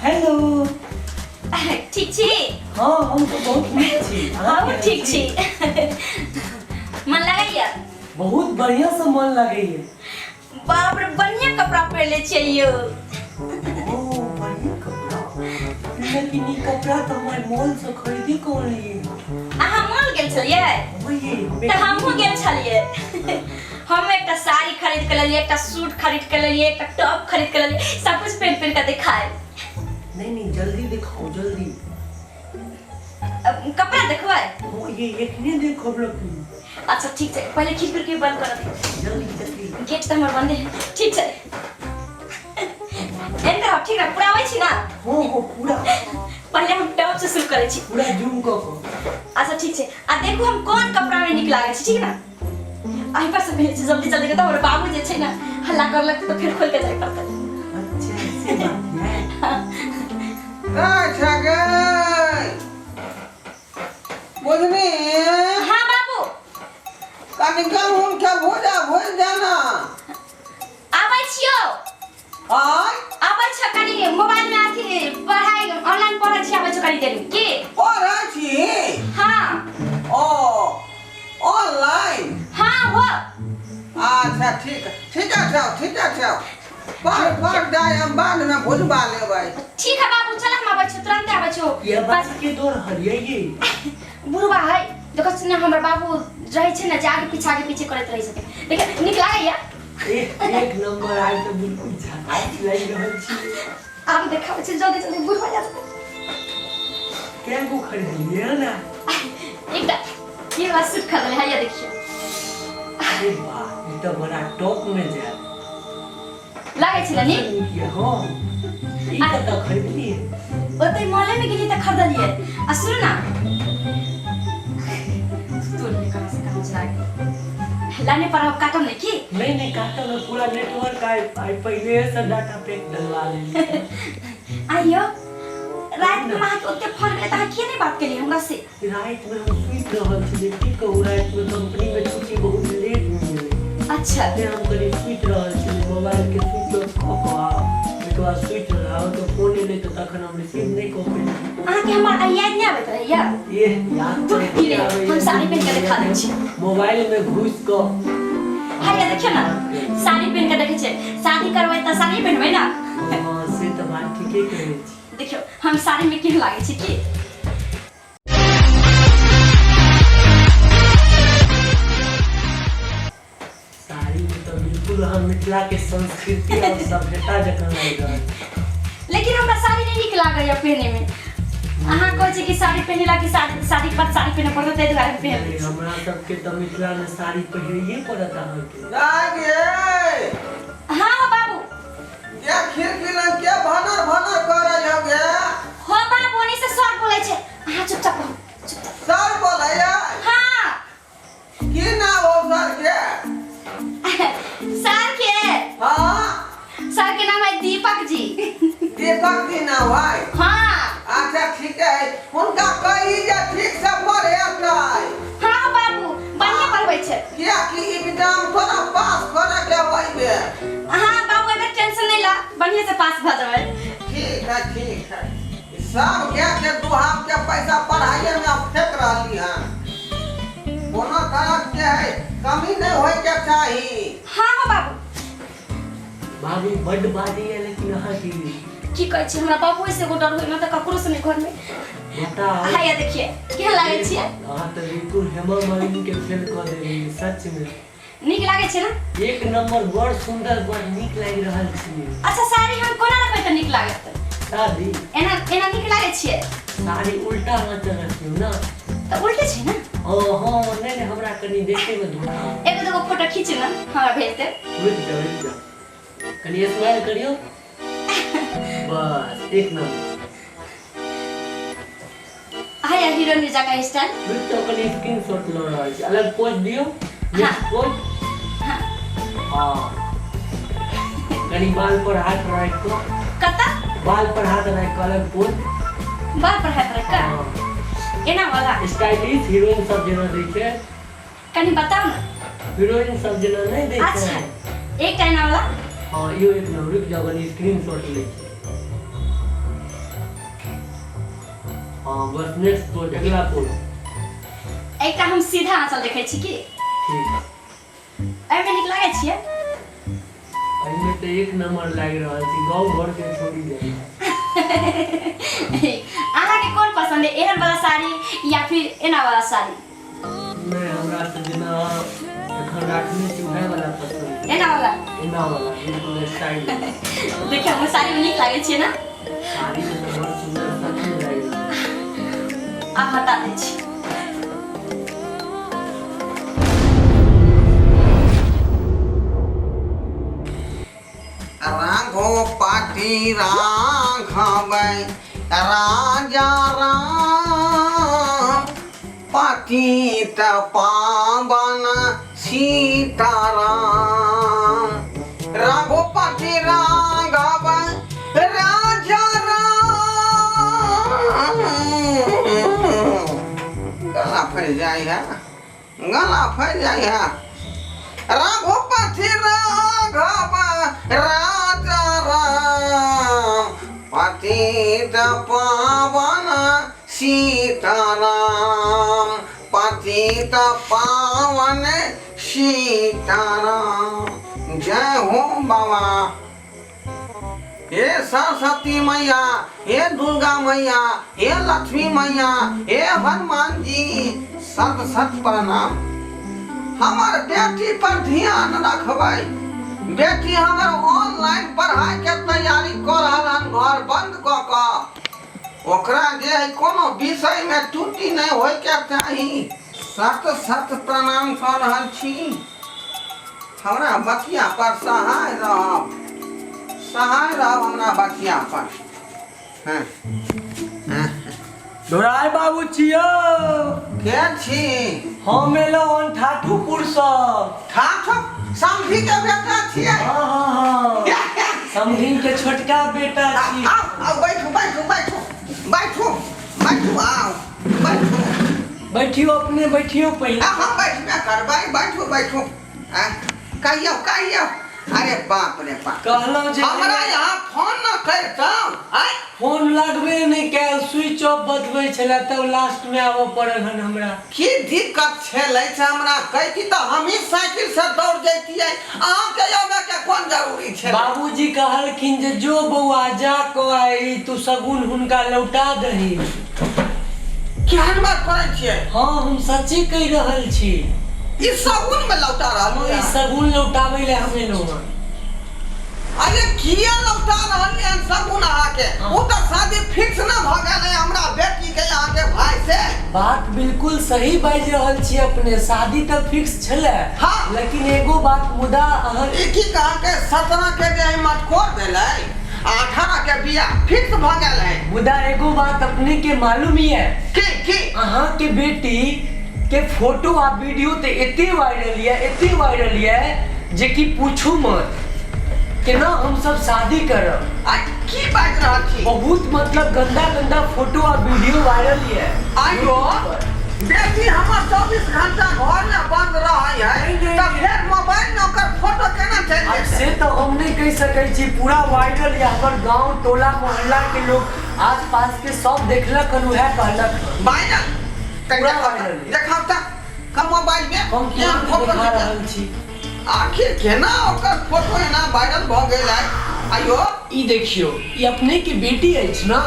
Hello. ठीक छी? हाँ, हम तो बहुत नीक छी। अहाँ हम केहन? ठीक छी। मन लागैया? बहुत बढ़िया से मन लागैया। बाप रे, बढ़िया कपड़ा पहिरले छियै यौ। ओ बढ़िया कपड़ा, लेकिन ई कपड़ा तो हमारे मॉल से खरीदे कौन लिए। अहाँ मॉल गेल छलियै? वही। तऽ हमहूँ गेल छलियै। हम एकटा साड़ी खरीद के लेलियै, एकटा सूट खरीद के लेलियै, एकटा टॉप खरीद के लेलियै। सब कुछ पहिन पहिन के देखाय। नहीं नहीं, जल्दी दिखाओ, जल्दी। अब कपड़ा देखबै? हो, ये एखने देखो लोग। अच्छा ठीक छै, पहिले खिड़की उड़की बंद कर दे। जल्दी जल्दी। गेट तऽ हमर बंदे है। ठीक छै, एन करब, ठीक ना? पूरा आबै छी ना? हो हो, पूरा। पहिले हम टॉप से शुरू करै छी। पूरा जूम कऽ कऽ। अच्छा ठीक छै, आ देखू हम कोन कपड़ा में नीक लागै छै, ठीक ना? एहि पर से पहिरै छी। जल्दी जल्दी के तऽ हमर बाबू जे छै ने, हल्ला करलक तऽ फेर खोल के जाय पड़तै। अच्छा, से बात है। अच्छा गे बुझनी। हाँ बाबू। कनि गहूँम के भूजा भूजि देना। आबै छियौ। आय? आबै छ, कनि मोबाइल में अथी पढ़ाई ऑनलाइन पढ़ै छी, आबै छौ कनि देर में की। पढ़ै छी? हाँ। ओ ऑनलाइन? हाँ हो। अच्छा ठीक, ठीक छै, ठीक छै, पढ़ पढ़ जाय, हम बाद में भुजबा लेबै। ठीक है बाबू, चल हम आबै छियौ, तुरंते आबै छियौ। ये बात के दौड़ हरियै ये। बुढ़वा है, देखो सुन, हमर बाबू रहै छै ने जे आगे पीछे करैत रहै छथिन। देख, नीक लागैया? एक एक नंबर, आइ तऽ बिल्कुल झकास लागि रहल छी। आब देखाबै छी, जल्दी जल्दी, बुढ़वा जा। कै गो खरीदलियै ने? एकटा ये वाला सूट खरीदले है, ये देखिए। अरे वाह, ई तऽ बड़ा टॉप में जायत। लागै छै ने नीक? नीक ये। हाँ, ई कतऽ खरीदलियै? ओतै मॉले में गेलियै तऽ खरीदलियै। आ सुनू ना, तोड़ ले, कहाँ से कहाँ चला गेल। लाने पर अब काटम नहीं की? नहीं नहीं, काटो में पूरा नेटवर्क आइ आइ पहिले से डाटा पैक डलवा लेली। आइयो रात में अहाँके ओते फोन केले तऽ अहाँ किया नहीं बात केलियै हमरा से? राति में हम सुति रहल छलियै, की कहू, राति में कंपनी में छुट्टी बहुत लेट मिललै। अच्छा। तें हम कनि सुति रहल छलियै, मोबाइल के स्विच ऑफ कऽ कऽ आ ओहिके बाद सुति रहल तऽ फोन एलै तऽ तखन हम रिसीव नहि कऽ पेलियै। अहाँके हमर आइ याद नहि आबैत रहैया? ये याद तू तऽ की रे, आबैया। हम साड़ी पहिन के देखा दै छी। मोबाइल में घुसि कऽ। हैया देखियौ ने, साड़ी पहिन के देखै छियै। शादी करबै तऽ साड़ी पहिनबै ने? हँ, से तऽ बात ठीके कहै छी। देखियौ, हम साड़ी में केहन लागै छी की। साड़ी में तऽ बिल्कुल अहाँ मिथिला के संस्कृति और सभ्यता जकाँ लागि रहल छी। लेकिन हमरा साड़ी नहीं नीक लागैया पहिने में। अहाँ कहै छी कि साड़ी पहिनेला कि साड़ी, शादी के बाद साड़ी पहिने पड़तै, ताहि दुआरे हम पहिन लै छी। हमरा सबके तऽ मिथिला में साड़ी पहिरैये पड़त अहाँके। जाय गे। हाँ हो बाबू। के खिड़की लग के भनर भनर करै हो गे? हो बाबू, ओनी से सर बोलै छै, अहाँ चुपचाप रहू, चुपचाप। सर बोलैया? हाँ। की नाम हो सर के? सर के? हाँ। सर के नाम है दीपक जी। दीपक जी नाम है? हाँ। अच्छा ठीक है, हुनका कही जे ठीक से पढ़ेतै। हाँ हो बाबू, बढ़िया पढ़बै छै। कियाकि एग्जाम तोरा पास करे के होइबे। हाँ बाबू, एकर टेंशन नहीं ला, बढ़िया से पास भ जेबै। ठीक है, ठीक है। सब गाय के दुहाब के पैसा पढ़ाइए में फेंक रहली हन, कोनो तरह के है कमी नहीं होय के चाही। हाँ हो बाबू। भाभी बड्ड बाजैया लेकिन अहाँके। की कहै छी, हमरा बाबू से एगो डर होय ना तऽ ककरो से नहीं घर में। बताओ। हाँ, ये देखिए, केहन लागै छियै? अहाँ तऽ बिल्कुल हेमा मालिनी के फेल कऽ देलियै, सच में। नीक लागै छै ना? एक नंबर, बड़ सुंदर, बड़ नीक लागि रहल छी। अच्छा, साड़ी हम कोना रखबै तऽ नीक लागत? साड़ी एना एना नीक लागै छियै? साड़ी उल्टा आँचल रखियौ ना। तऽ उल्टे छै ना। हँ हँ, नहि नहि, हमरा कनि देखै में धोखा। एगो दूगो फोटो खींच ना, हमरा भेज देब। रुकि जाउ, रुकि जाउ, कनि स्माइल करियौ, बस एक नंबर। हाय, हीरोइन जकाँ स्टाइल। रुकि जाउ, कनि स्क्रीनशॉट लऽ रहल छी। अलग पोज दियौ, नेक्स्ट पोज। हाँ। हाँ, कनि बाल पर हाथ राखि कऽ। कतऽ? बाल पर हाथ राखि कऽ अलग पोज। बाल पर हाथ राखि कऽ? हाँ। एना वाला? स्टाइलिश हीरोइन सब जेना दै छै। कनि बताउ ने। हीरोइन सब जेना नहि दै छै? अच्छा, एकटा एना वाला। हाँ, इहो एक नंबर। रुकि जाउ, कनि स्क्रीनशॉट लै छी। हाँ बस नेक्स्ट पोज, अगला पोज। एकटा हम सीधा आंचल देखै छी की। ठीक। एहिमे नीक लागै छियै? एहिमे तऽ एक नंबर लागि रहल छै, गाँव घर के छोड़ी जाइ। अहाँके कोन पसंद है, एहन वाला साड़ी या फिर एना वाला साड़ी? नहि, हमरा तऽ जेना एखन राखने छी उएह वाला पसंद। एना वाला? एना वाला, बिल्कुल स्टाइल। देखियौ, हम साड़ी में नीक लागै छियै ने? साड़ी में तऽ बड़ सुंदर सचमे लागि रहल छै। आब हटा दै छी। राघोपति राघव राजा राम, पतित पावन सीताराम। रघुपति राघव राजा राम। गला फैल जाइ है, गला फैल जाइ है। रघुपति राघव राजा राम, पतित पावन सीताराम, पतित पावन सीताराम। जय हो बाबा। हे सरस्वती मैया, हे दुर्गा मैया, हे लक्ष्मी मैया, हे हनुमान जी, सत सत प्रणाम। हमर बेटी पर ध्यान रखबै। बेटी हमर ऑनलाइन पढ़ाई के तैयारी कऽ रहल हन घर बंद कऽ कऽ। ओकरा जे है कोनो विषय में त्रुटि नहीं होय के चाही। सत सत प्रणाम कऽ रहल छी। हमरा बचिया पर सहाय रहब, सहाय रहब हमरा बचिया पर। हाँ। हाँ। ढोराय बाबू छियौ? के छी? हम एलहुँ हन ठाठूपुर सँ। ठाठो समधी के बेटा छियै? हाँ हाँ हाँ, समधिन के छोटका बेटा छी। आउ आउ, बैठू बैठू बैठू बैठू बैठू, आउ बैठू। बैठियो, अपने बैठियो पहिले। आ, हम बैठबे करबै। बैठू बैठू। आ, कहियौ कहियौ। अरे बाप रे बाप। कहलहुँ जे हमरा यहाँ फोन न करितहुँ आँय? फोन लगबे नहि कयल, स्विच ऑफ बतबै छलै, तब लास्ट में आबऽ पड़ल हन हमरा। की दिक्कत छलै से हमरा कहिती तऽ हमही साइकिल से दौड़ जैतियै, अहाँके आबे के कोन जरूरी छलै? बाबूजी कहलखिन जे जो बौआ, जा कऽ आई तू शगुन हुनका लौटा दही। केहन बात करै छियै? हाँ, हम सच्चे कहि रहल छी। ई शगुन में लौटा रहल? ई शगुन लौटाबै लए हम एलहुँ हन। अरे, किया लौटा रहलियै हन शगुन अहाँके? ओ तऽ शादी फिक्स न भऽ गेल है हमरा बेटी के अहाँके भाई से। बात बिल्कुल सही बाजि रहल छी अपने, शादी तऽ फिक्स छलै। हाँ। लेकिन एगो बात मुदा अहाँ ई की कहके 17 के जे है मटकोर भेलै आ 18 के बियाह फिक्स भऽ गेल है। मुदा एगो बात अपने के मालूम ये? की की? अहाँ के बेटी के फोटो आ वीडियो तऽ एते वायरल ये, एते वायरल ये जे कि पूछू मत, केना हमसब शादी करब। आ, की बाजि रहल छी? बहुत मतलब गंदा गंदा फोटो आ वीडियो वायरल ये। आइयो, बेटी हमर 24 घंटा घर में बंद रहै है। नहीं, नहीं, तऽ नहीं। फेर मोबाइल में ओकर फोटो केना चलि आब जेतै? से तऽ हम नहि कहि सकै छी। पूरा वायरल ये, हमर गांव टोला मोहल्ला के लोग, आस पास के सब देखलक हन, उएह कहलक हन। वायरल? पूरा वायरल ये। देखाउ तऽ कम मोबाइल में। हम केहन तुरंत फोटो देखा छै? रहल छी। आखिर केना ओकर फोटो एना वायरल भऽ गेल है? आइयो। ई देखियौ, ई अपने के बेटी अछि ने?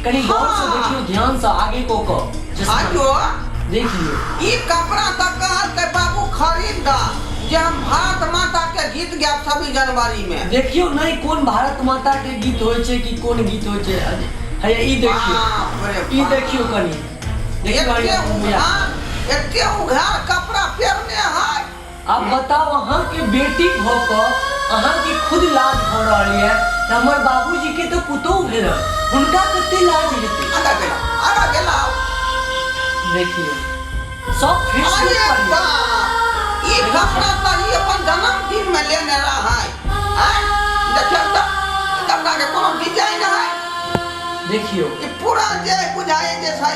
कनि गौर से देखियौ, ध्यान से आगे कऽ कऽ चश्मा। आइयो। देख लियौ। ई कपड़ा तऽ कहलकै बाबू खरीद दऽ जे हम भारत माता के गीत गायब 26 जनवरी में। देखियौ नहि, कोन भारत माता के गीत होइ छै कि कोन गीत होइ छै। हैया ई देखियौ। बाप रे ई बाप। देखियौ कनि, देखियौ। एते हैया उघार, एते उघार कपड़ा पहिरने है। आब बताउ, अहाँके बेटी भऽ कऽ अहाँके खुद लाज भऽ रहल यऽ तऽ हमर बाबूजी के तऽ पुतोहु भेलन, हुनका कते लाज हेतै। आगा गेला, आगा गेला। देखियौ, सब फेसबुक अरे पर यऽ। बाप, ई कपड़ा तऽ ई अपन जन्मदिन में लेने रहै। आँय, देखियौ तऽ ई कपड़ा के कोनो डिजाइन है? देखियौ। ई पूरा जे बुझाइ जे छै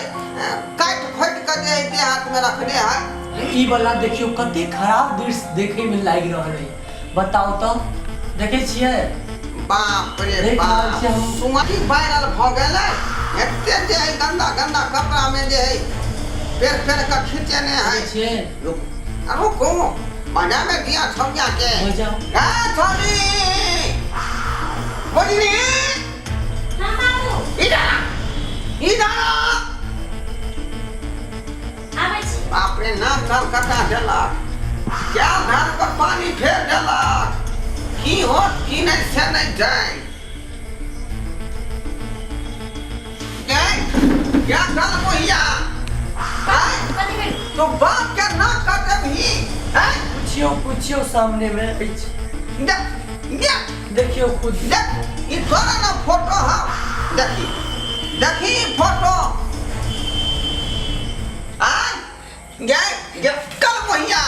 काटि खोटि कऽ जे देह हाथ में रखने है। ई वाला देखियौ, कते खराब दृश्य देखे में लागि रहल है, बताउ तऽ, देखै छियै? बाप रे देख रहल बाप। छियै हम। सुमति वायरल भऽ गेलै। एते जे है गंदा गंदा कपड़ा में जे है पेड़ पेड़ के खींचने है। छै। रुक रुको, मजा में दिया छौड़िया के। बजाओ। ए छौड़ी, बुझली? हाँ बाबू। इधर आ, इधर आ। आबै छी। बाप रे, नाक नाक कटा देलक, क्या धान पर पानी फेर देलक। की होत की नहीं से नहीं जाए। क्या कल मोहिया? आय? कथी भेल? तू बाप के नाक कटबही हैं? पूछियो, पूछियो, सामने में अछि। देख देख। देखियो खुद। देख, ई तोरा ना फोटो है, देखी देखी ई फोटो। आय गे गे कल मोहिया,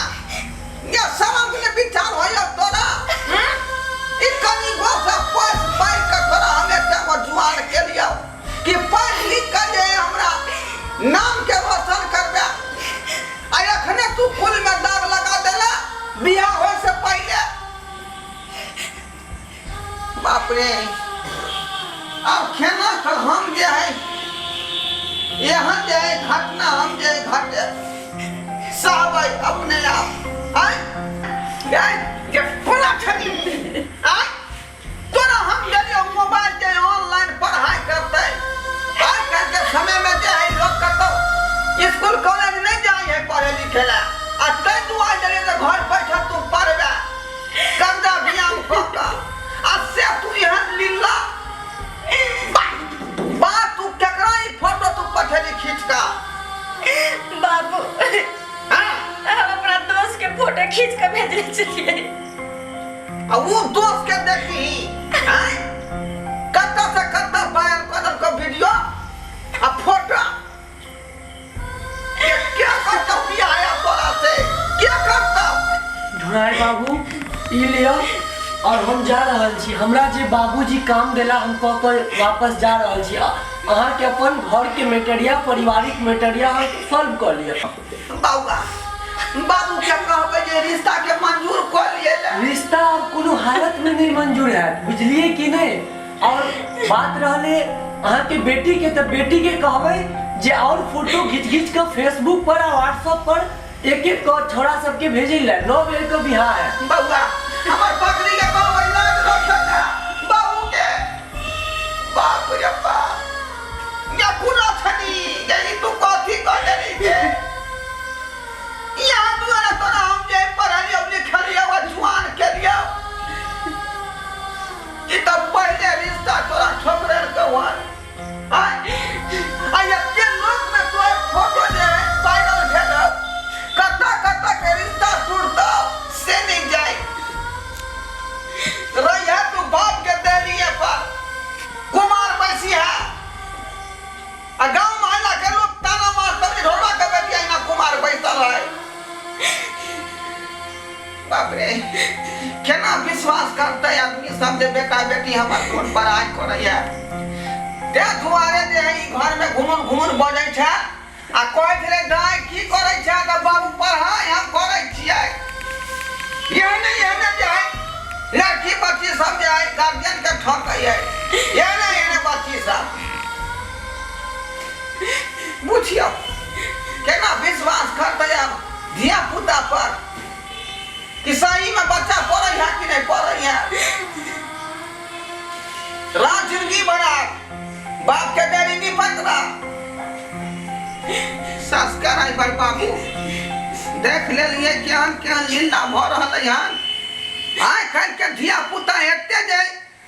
गे शरम के विचार होइयो तोरा? ई कनी गो से पैस पाइ के तोरा हम एते गो जुआन के लियो कि पढ़ लिख के जे हमरा नाम के रोशन करबे, आ एखने तू कुल में दाग लगा देला बियाह होय से पहले। बाप रे, अब खेना के हम जे है यहाँ जे है घटना, हम जे है घटे सहबै अपने आप। आय आय जे कोना छली? आय, तोरा हम देलियौ मोबाइल जे ऑनलाइन पढ़ाई करतै। आइ काल्हि के समय में जे है लोग कतौ स्कूल कॉलेज नहीं जाइ है पढ़े लिखे ला, आ तै दुआरे देलियै जे घर बैठल तू पढ़बे कर्जा बियाम कऽ कऽ, आ से तू एहन लीला बा बा। तू केकरा ई फोटो तू पठेली खींच कऽ? बाबू। हाँ? हम अपना दोस्त के फोटो खींच के भेजले छलियै। आ वो दोस्त के देखी आय, कतऽ से कतऽ वायरल कऽ देलकौ वीडियो आ फोटो। ये क्या करतौ बियाह आया तोरा से, क्या करतौ? ढुराय बाबू, ई लिअ और हम जा रहल छी। हमरा जे बाबूजी काम देला, हम कऽ के वापस जा रहल छी। अहाँके अपन घर के मेटरिया, पारिवारिक मेटरिया अहाँ सॉल्व कऽ लिअ। बौआ, बाबू के कहबै जे रिश्ता के मंजूर कऽ लिए ले। रिश्ता आब कोनो हालत में नहीं मंजूर हैत, बुझलिए कि नहीं? और बात रहले अहाँके बेटी के, तऽ बेटी के कहबै जे और फोटो घीच घीच के फेसबुक पर आ व्हाट्सएप पर एक एक कऽ छोड़ा सबके भेजै लए। 9 बेर के बियाह है। बौआ, हमर पगड़ी के कहबै लाज रखै ले बाबू के। बाप रे बाप, या कुला छनी जे ई तू कथी कह देली के यहाँ दुआरे तोरा हम जे पढ़लियौ लिखलियौ आ जुआन केलियौ। ई तऽ पहिले रिश्ता तोरा ठोकरेल के हुआ। आय आ एते लोक में तोर फोटो जे वायरल भेल, कतऽ कतऽ के रिश्ता टूटतौ से नहीं जाए रहिया। तू बाप के देलिए पर कुमार बैसी है, आ गांव मोहल्ला के लोग ताना मारतौ जे ढोलवा के बेटी अहिना कुमार बैसल है। बाप रे, केना विश्वास करतै आदमी सब जे बेटा बेटी हमर कोन पढ़ाई करैया? तै दुआरे जे है ई घर में घुमुन घुमुन बजै छै आ कहै छलै दाइ की करै छै? तऽ बाबू पढ़ाई हम करै छियै। एहने एहने जे है लड़की बच्ची सब जे है गार्जियन के ठकै है, एहने एहने बच्ची सब। बुझियौ, केना विश्वास करतै आब धिया पुता पर कि सही में बच्चा पढ़ै है कि नहीं पढ़ै है? रात जिंदगी भरा बाप के डेरी निपट रहा संस्कार। आई भाई बाबू, देख लेलिए केहन केहन लीला भऽ रहल हन। आइ काल्हि के धिया पुता एते जे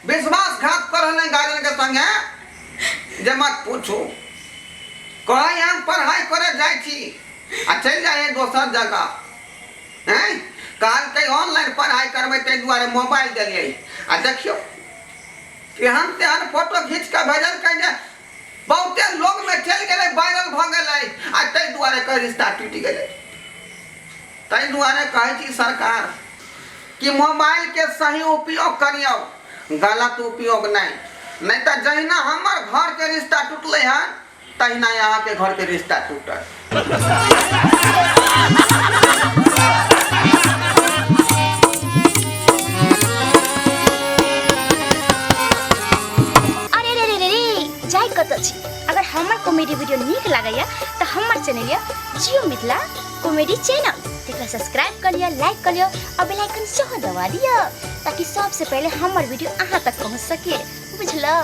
विश्वासघात कर रहल गार्जियन के संगे जे मत पूछू। कहै हम पढ़ाई करे जाइ छी आ चलि जाइ है दोसर जगह। हैं, कहलकै ऑनलाइन पढ़ाई करबै, ताहि दुआरे मोबाइल देलियै, आ देखियौ तेहन तेहन फोटो घीच कऽ भेजलकै जे बहुते लोग में चलि गेलै, वायरल भऽ गेलै, आ ताहि दुआरे के रिश्ता टूटि गेलै। ताहि दुआरे कहै छी सरकार कि मोबाइल के सही उपयोग करियौ, गलत उपयोग नहि। नहि तऽ जहिना हमर घर के रिश्ता टूटलै हन, तहिना अहाँके घर के रिश्ता टूटत। अरे रे रे रे रे, जाय कतऽ छी? अगर हमर कॉमेडी वीडियो नीक लागैया तऽ हमर चैनल यऽ जियो मिथिला कॉमेडी चैनल, तेकरा सब्सक्राइब कऽ लिअ, लाइक कऽ लिअ और बेल आइकन सेहो दबा दिअ ताकि सबसे पहिले हमर वीडियो अहाँ तक पहुँच सके। बुझलौ?